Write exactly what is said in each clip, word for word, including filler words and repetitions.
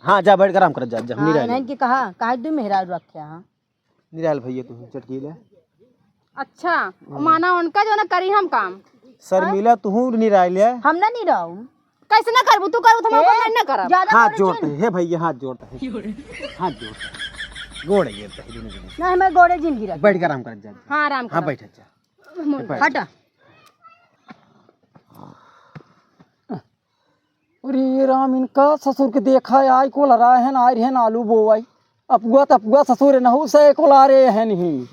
हाँ, जा बैठ के आराम करत जा, जा, हाँ, निराल। नहीं कि कहा, काहे दू मेहरारू रखे हैं? निराल भैया, तू चटकीला। अच्छा, हाँ। माना उनका जो ना करी हम काम। शर्मिला, तू निराल है। हम ना निराऊ। कैसे ना करबू, तू करबू तो हम ए, अपन नहीं ना करब। ज्यादा हाथ बोले जोड़ते जिन। हैं, हे भैया, हाथ जोड़ते हैं। हाथ जोड़ते हैं। गोड़ ये तही दोनों जने। ना, हमें गोड़े जिन गिरा। बैठ के आराम करत जा। हाँ, आराम हाँ, करब। बैठ जा। हटा। अरे राम, इनका ससुर के देखा, आइ कोलारे हैं, आइ रहे हैं आलू बोवाई। अपुआ त अपुआ ससुर नहू से कोलारे हैं नहीं।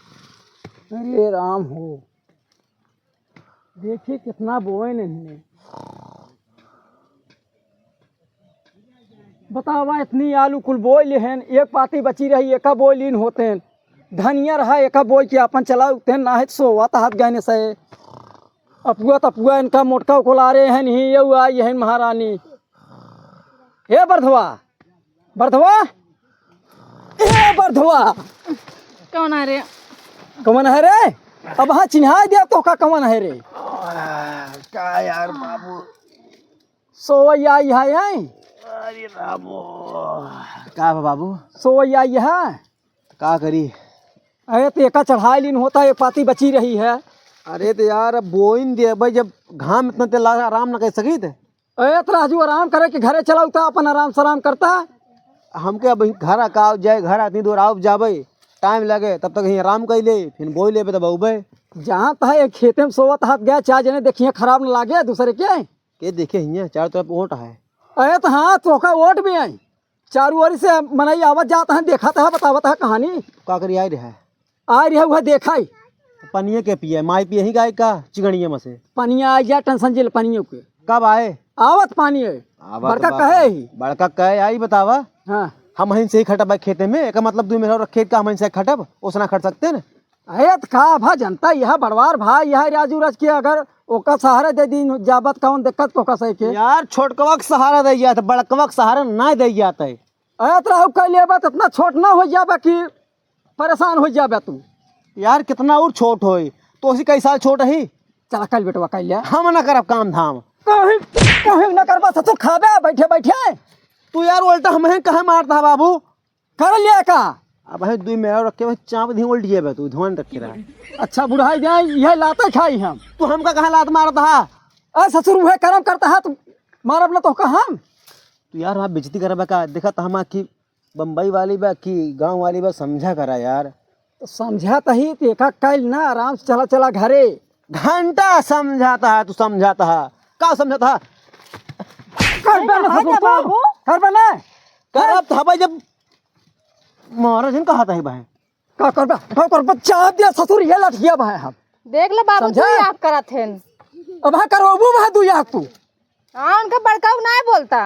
अरे राम हो, देखी कितना बोए नहीं। बतावा, इतनी आलू कुल बोइ लेहेन, एक पाती बची रही, एका बोइ लीन होतेन। धनिया रहा, एका बोइ के आपन चलाउतेन, नाहीं त सोवत हाथ गहने से। अपुआ त अपुआ इनका मोटका कोलारे हैं, नहीं ये आई हैं महारानी। हे बरधवा, बरधवा, ए बरधवा। कौन है रे? कौन है रे? अब हाँ चिन्हाई दे तो का कौन है रे? का यार बाबू? सोवैया आई है, हैं? अरे रामो। का बा बाबू? सोवैया आई है। का करी? अरे, तो एका चढ़ाई लीन होता, एक पाती बची रही है। अरे, तो यार, अब बोइन देबै, जब घाम इतना तेज लागा, आराम न कर सकित? अरे, तो राजू, आराम करे कि घरे चला उता, अपन आराम सराम करता। हमके अब घर का जाए, घर इतनी दूर आउब जाबै, टाइम लगे, तब तक यहीं आराम कर ले, फिर बोइ लेबे तब अउबे। जहाँ तहाँ एक खेते में सोवत हाथ गया, चाहे जने देखिए खराब न लागे दूसरे के। के देखे हियाँ, चारों तरफ ओट है। अरे तो हाँ, तोहका ओट भी आई। चारू ओरी से मनई आवत जात हैं, देखत हैं, बतावत हैं कहानी। का करी आइ रहा है? आइ रहा है, वह देखा ही। पनिये के पिए, माई पिए ही गाय का चिगड़िया में से। पनिया आइ जा, टेंशन जिल पनियों के। कब आए? आवत पानी है। आवत बड़का बाप कहे रे। ही। बड़का कहे आई बतावा। हाँ। हम हइन से ही खटब खेते में, एका मतलब दू मेहरा खेत का हम हइन से खटब, ओसना खट सकते न? अरे त का भा जनता, यह बड़वार भाई, यह राजू राज के अगर ओका सहारा दे दी जाबत कौन दिक्कत को कसे के? यार, छोटकवा के सहारा दे जात, बड़कवा के सहारा ना दे जात है। अरे त रहू कह लेबा त इतना छोट ना हो जाबा कि परेशान हो जाबा तू। यार, कितना और छोट होई, तो उसी कई साल छोट ही। चला कल बेटवा कल ले। हम ना करब काम धाम। कहीं, कहीं ना करबा ससुर खाबे बैठे बैठे। तू यार उल्टा हमें कहे मारता है बाबू। कर लिया का? अब है दुई मेरा रख के बस चाप दी उल्ट जेबे तू, ध्यान रख के रहा। अच्छा बुढ़ाई जाए, यह लाते खाई हम। तू हमका कहाँ लात मारत हा? ए ससुर, उहे करम करता है, तू मारब ना तो का हम? तू यार वहाँ बेइज्जती करबे का? देखा तो हम कि बम्बई वाली बा कि गाँव वाली बा, समझा करा यार। तो समझा तही, तो एका कल ना, आराम से चला, चला घरे। घंटा समझाता है तू, समझाता है। का समझाता है? करबे ना अरे ससुर तो। बाबू। करबे ना। करब त हबे जब महाराज ने कहा था ही भाई। का करबा? का करबा? चाप दिया ससुर, ये लठिया बा है हम। देख ले बाबू, समझा? तू याद करत हेन। अब हाँ करबू बा तू याद तू। हाँ, उनका बड़काऊ नाहीं बोलता।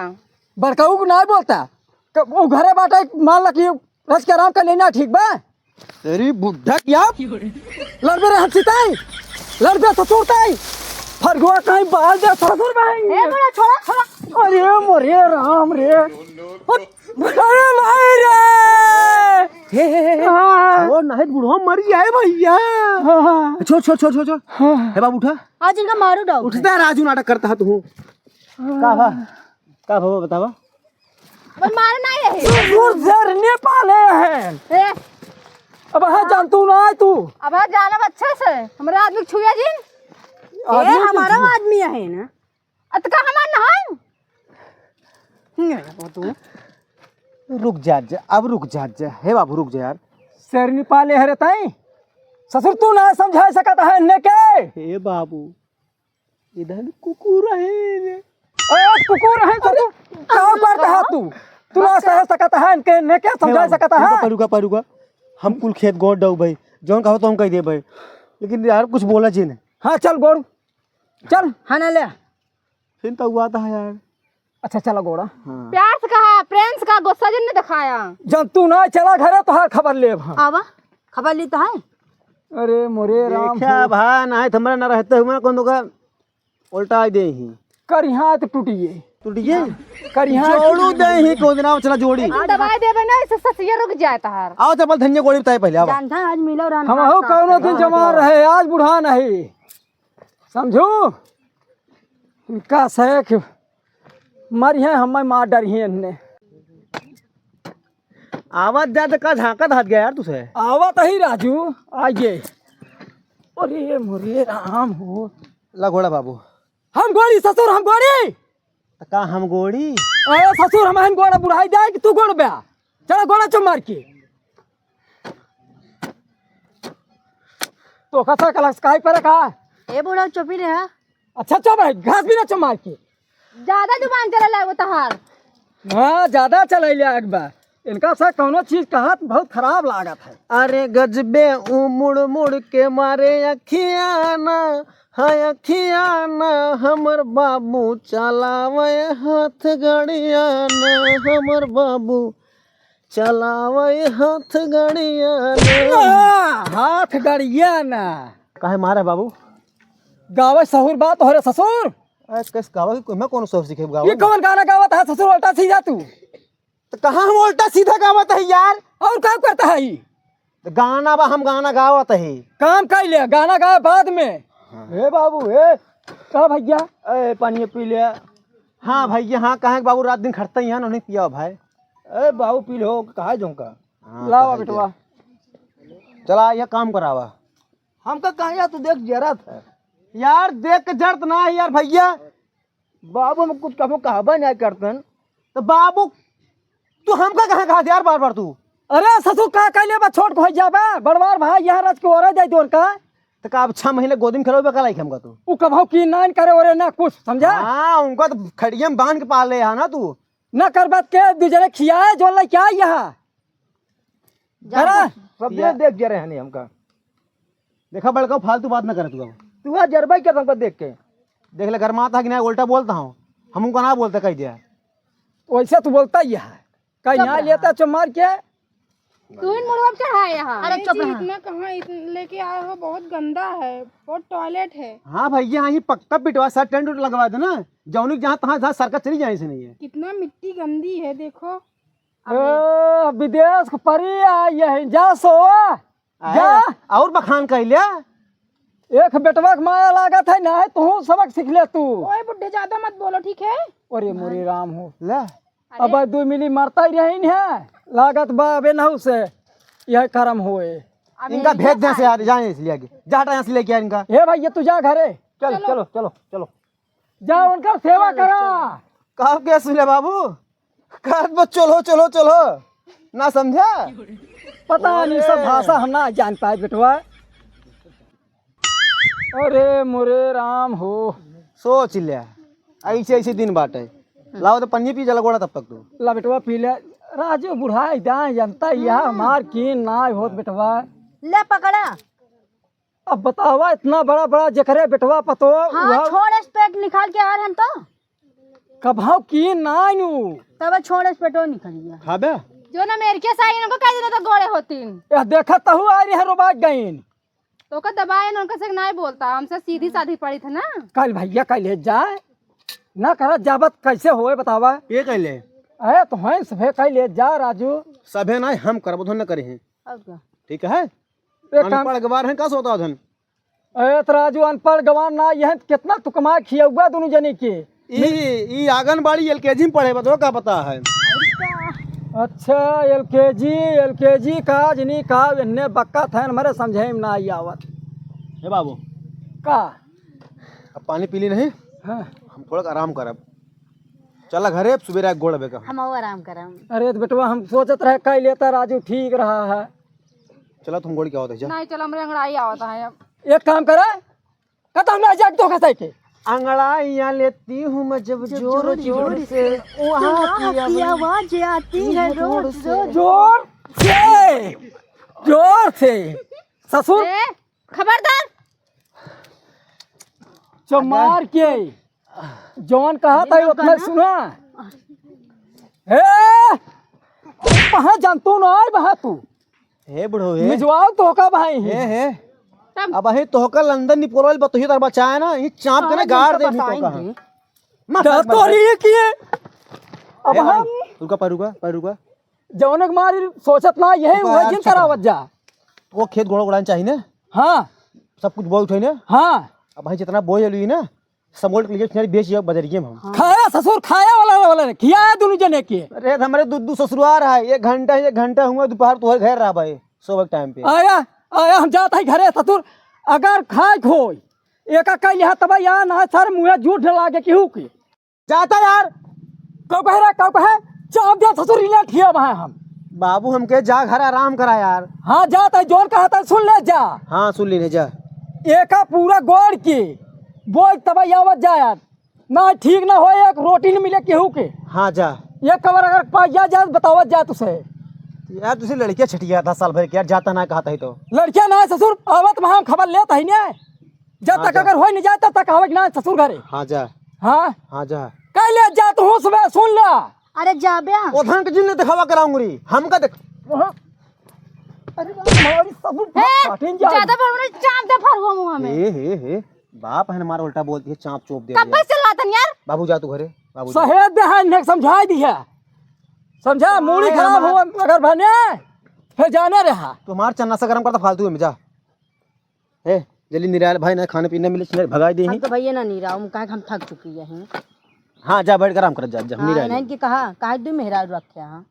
बड़काऊ को नाहीं बोलता। क-, वो घरे बाटे, मान ला कि रच के आराम कर लेना, ठीक बा? तेरी बुढ़ा क्या? लड़बे रे हंसी ताई, लड़बे ससुर ताई, फरगुआ कहीं बाल दे ससुर भाई। ए, बड़ा छोड़ा, छोड़ा। अरे मोरे राम रे। अरे भाई रे। हे, हे, हे, हे। हाँ। छोड़ ना, हे बुढ़वा मर जाए भैया। हाँ, हाँ। छोड़, छोड़, छोड़, छोड़, छोड़। हाँ। हे बाबू उठा। आज इनका मारू डाउट है। उठता है राजू, नाटक करता है तू। हाँ। का बा? का बा बतावा? पर मारे ना यही। ससुर जर नेपाले हैं। ए। अब हाँ जानतू ना है तू। अब हाँ जानब अच्छे से। हमरा आदमी के छुए जिन। आदमी ए, के हमारा छुए। आदमी है ना। अत का हमार ना है? नहीं, वो तू। रुक जा, जा, अब रुक जा, जा। हे बाबू, रुक जा यार। शेरनी पाले है रे ताई। ससुर, तू ना समझा सकत है इन्हें के? हे बाबू, इधर कुकुर है रे। ए, कुकुर है तो तू का करता है तू? तू ना सह सकत है इनके, इन्हें के हे समझा बाबू, सकत है? रुका, रुका, रुका। हम कुल खेत गोड़ डऊ भाई, जौन कहो तो हम कह दे भाई। लेकिन यार कुछ बोला जी ने। हाँ, चल गोड़। चल, हाँ ना ले। फिर तो हुआ था यार। अच्छा, चला गोड़ा। हाँ। प्यार से कहा, प्रेम से कहा, गुस्सा जिन ने दिखाया। जब तू ना चला घरे, तो हर खबर लेब हम। आवा, खबर ली तो है। अरे मोरे राम देखा हो। भा, ना है, हमरा ना रहते हुए कौन तो का उल्टा दे ही। करिहा तो टूटिए। टूटिए? करिहा जोड़ू टूटिए। दे ही, कौन दिन चला जोड़ी। हम दवाई देबे ना, इसे ससिया रुक जाए तहार। आओ, चपल धनिया गोड़ी बताए पहले, आओ। जानता है, आज मिलो राम हम हो, कौनो दिन जमा रहे, आज बुढ़ा नहीं। समझू? इनका शेख मरिहे, हमें मार डरिहे इनने। आवाज जा तो का झांकत हाथ गया यार तुसे। आवत ही राजू, आइए। अरे मोरे राम हो। ला घोड़ा बाबू। हम गोड़ी ससुर, हम गोड़ी। त का हम गोड़ी? अरे ससुर, हम हम गोड़ा बुढ़ाई जाए कि तू गोड़ बे? चला गोड़ा चो मार के। तो कसा कलस काई पर का? ए बूढ़ा चुपी रहा। अच्छा चुप है, घास भी ना चो मार के। ज्यादा जुबान चले लागो तहार। हाँ, ज्यादा चलैले आग बा। इनका से कौनो चीज कहत बहुत खराब लागत है। अरे गजबे ऊ मुड़ मुड़ के मारे अखियाना, हाय अखियाना, हमर बाबू चलावे हाथ गड़ियाना, हमर बाबू चलावे हाथ गड़ियाना। आ, हाथ गड़ियाना। काहे मारे बाबू? गावे सहूर बात हो रे ससुर। अरे कस गावे की मैं कौन सहूर सीखे गावे? ये कौन गाना गावत है ससुर, उल्टा सीधा तू? तो कहाँ हम उल्टा सीधा गावत है यार? और का करता है ई? तो गाना बा, हम गाना गावत है। काम कर ले, गाना गावे बाद में। हाँ। ए बाबू, ए। का भैया? ए, पानी पी ले। हाँ भैया, हाँ, कहाँ के बाबू रात दिन खटता ही है ना, नहीं पिया भाई। ए बाबू, पी लो, कहा जाऊँ का? हाँ, लावा कहाँ बेटवा। के? चला, ये काम करावा। हमका कहाँ यार, तू देख जरत है। यार, देख के जरत ना है यार भैया। बाबू, हम कुछ कबो कहबे नहीं करतन। तो बाबू, तू हमका कहाँ कहा यार बार बार तू? अरे ससुर, का कहले बा, छोट को हो जाबे, बड़वार भाई यहाँ रच के ओरे जाए तोर का। तो का अब छह महीने गोदी में खेलोबे का लाइक हमका तू? उ कबहू की नाइन करे ओरे ना कुछ, समझा? हाँ, उनका तो खड़िया में बांध के पाले है ना तू। ना कर बात के, दू जने खियाए, जो लाई क्या यहाँ? करा। सब या- दिन देख जा रहे हैं हमका। देखा बड़का, फालतू बात ना करे तू अब। तू आ जरबई के हमका देख के। देख ले, घर में आता है कि नहीं, उल्टा बोलता हूँ। हम उनको ना बोलते, कह दिया। वैसे तू बोलता ही है। कहीं चुप यहाँ रहा। लेता चो मार के। तू ही मुड़वा पे चढ़ाए यहाँ। अरे अरे चुप जी, रहा। इतना कहाँ इत-, लेके आए हो? बहुत गंदा है, बहुत टॉयलेट है। हाँ भैया, हाँ, ये पक्का पिटवा, सर टेंट उंट लगवा दे ना। जौनी जहाँ तहाँ, जहाँ सरकत चली जाए से नहीं है। कितना मिट्टी गंदी है, देखो। ए, विदेश के परी आई है, जा सोवा। आए, जा। और बखान कैल्या। एक बेटवा के माया लागत है ना, है तू सबक सीख ले तू। ओए बुड्ढे, ज्यादा मत बोलो, ठीक है? अरे मोरे राम हो। ले। अरे। अब दू मिली मरता ही रहीन है, लागत बा अबे नहु से यह करम होए। अबे इनका इनका भेज दे से यार, जाए इसलिए आगे। जा हटा यहाँ से लेके आ इनका। हे भैया, तू जा घरे। चल, चलो। चलो, चलो, चलो। जा उनकर सेवा चलो, करा। चलो। का के सुने बाबू? कहत बा, "चलो, चलो, चलो।" ना समझा? पता नहीं, सब अरे। भाषा हम ना जान पाए, बेटवा। अरे मोरे राम हो। सोच ले, ऐसे, ऐसे दिन बाटे। लाओ तो पनिया पी, जला गोड़ा तब तक तू। ला बेटवा, पी ले। राजू बुढ़ा इदां जनता, यह मार की ना होत, बेटवा। ले पकड़ा। अब बतावा, इतना बड़ा बड़ा जेकरे बेटवा पतो, हाँ, वह छोड़, स्पेट निकाल के आ रहे हैं तो। कभाव की नाई नू। तब छोड़, स्पेटो निकल गया। खाबे? जो ना मेरे के साई इनको कह देना तो गोड़े होतीन। यह देखा तहु आ रही है, रोबा गईन। तो का दबाए ना, उनका से नाई बोलता, हमसे सीधी साधी पड़ी था ना। कल भैया कह ले जा, ना करत जाबत कैसे होए बतावा? ये कह ले। अरे तो हैं सभे कह ले जा राजू। सभे ना हम करबो धन न करे हैं। और क्या? ठीक है? एक काम अनपढ़ गवार हैं, का सोता धन? ए, त राजू अनपढ़ गवार ना, यह कितना तू कमा खियौबा दुनू जने के। ई, ई आंगनबाड़ी एलकेजी में पढ़े बा, तो का पता है? अच्छा, एलकेजी, एलकेजी का जनी का, इन्ने बक्का था, हमारे समझे में ना आई आवत। हे बाबू। का? अब पानी पी ली नहीं? हाँ। हम थोड़ा आराम करब। चला घरे, अब सुबेरे आके गोड़ बेका। हम और आराम करब। अरे त बेटवा, हम सोचत रहे, कई लेता राजू ठीक रहा है। चला, तुम गोड़ क्या होता है, जा। नहीं, चलो, हमरे अंगड़ाई आवता है अब। एक काम करे, कतहु ना जाके धोखा सही के। अंगड़ाइयाँ लेती हूँ मैं जब जब जोर जोर जोर जोर से, से, वहाँ वहाँ की की आवाज़ आती है रोज रोज। जोर से, जोर से। ससुर। ए, खबरदार। जो मार के, जौन कहा था, उतना सुना। ए, वहाँ जानतू ना आए, वहाँ तू। हे बुढ़ऊ, हे। मिजवाल तोहका भाई। हे, हे। तब अब अही तोहका लंदन निपोलवाइल बतोही तर बचाए ना, ये चाँप के ना हाँ, गाड़ जिनका दे भी तोहका। बताएंगे। मत जा मत तो मत। रही है कि ये। अब हे हम बाबू, रुका, पर रुका, पर रुका। जौनक मारी सोचत ना, यही रुका हुआ यार, जिन चुप करावत रह। जा। वो खेत गोड़ा उड़ान चाहिए ना। हाँ। सब कुछ बोए उठे ना। हाँ। अब भाई जितना बोए ली ना, सब गोल्ड के लिए बेच दिया बजरिए में हम। हाँ। खाया ससुर खाया वाला वाला रे, खिया है दोनों जने के। अरे, हमरे दू, दू ससुरार है, एक घंटा, एक घंटा हुआ दोपहर तोहरे घर रहा भाई, सोबे के टाइम पे। आया, आया, हम जात है घरे ससुर। अगर खाए खोई, एका कह लिहा तब या ना सर मुँहे झूठ लागे केहू के। जाता यार। कब कहे रे, कब कहे? चाप दे ससुर, रिलेट किया वहाँ हम। बाबू हमके जा घर आराम करा यार। हाँ, जात है, जोन कहा था सुन ले जा। हाँ, सुन लीने जा। एका पूरा गोड़ के बोल तब आवत जा यार। ना ठीक ना हो, एक रोटी न मिले केहू के। हाँ जा। एक कवर अगर पा गया जा, बतावत जा तुसे। यार तुसे लड़किया छटिया था साल भर के यार, जाता ना कहता है तो। लड़किया ना ससुर, आवत वहाँ हम खबर लेत है ने। जब हाँ तक जा। अगर होई नहीं जाए तब तक आवे ना ससुर घरे। हाँ जा। हाँ। हाँ जा। कह ले जा तू सुबह सुन ला। अरे जा बे। ओ धन के जिन ने दिखावा करा उंगरी, हमका देख। हाँ। अरे बाप रे, हमारी ससुर ए, काटेंगे आज। ज्यादा बोल रही, चाप दे फरुआ मुँह में। हे, हे, हे। बाप है हमारा उल्टा बोलती है, चाप चोप दे कब दिया। से लातन यार? बाबू जा तू घरे, बाबू जा। सहेद दे है, इन्हें समझाई दी है। समझा, मूड़ी अरे खराब हमार हो अगर बने, फिर जाने रहा। तू हमार चन्ना से गरम करता फालतू में जा। ए, जल्दी निराल भाई ना खाने पीने मिले, भगाई दे हम ही। तो भैया ना निराउम, काहे कि हम थक चुकी है। हाँ, जा बैठ के आराम कर, जा, जा, हाँ, निराल। नहीं कि कहा, काहे दू मेहरारू रखे हैं?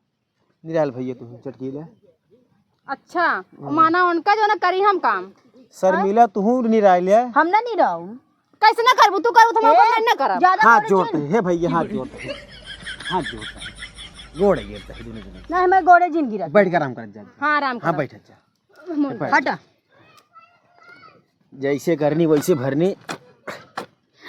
निराल भैया तू चटकीला। अच्छा, हम्म। माना उनका जो ना करी हम काम। शर्मिला तू निराल है। हम ना निराउम। कैसे ना करबू, तू करबू तो हम ए, अपन ना करब। ज्यादा हाथ बोले जोड़ते जिन। हैं, हे भैया, हाथ जोड़ते हैं। हाथ जोड़ते हैं। गोड़ गिरते हैं दोनों जने। ना, हमें गोड़े जिन गिरा। बैठ के आराम कर जा। हाँ, आराम हाँ, कर। बैठ जा। हटा। जैसे करनी वैसे भरनी।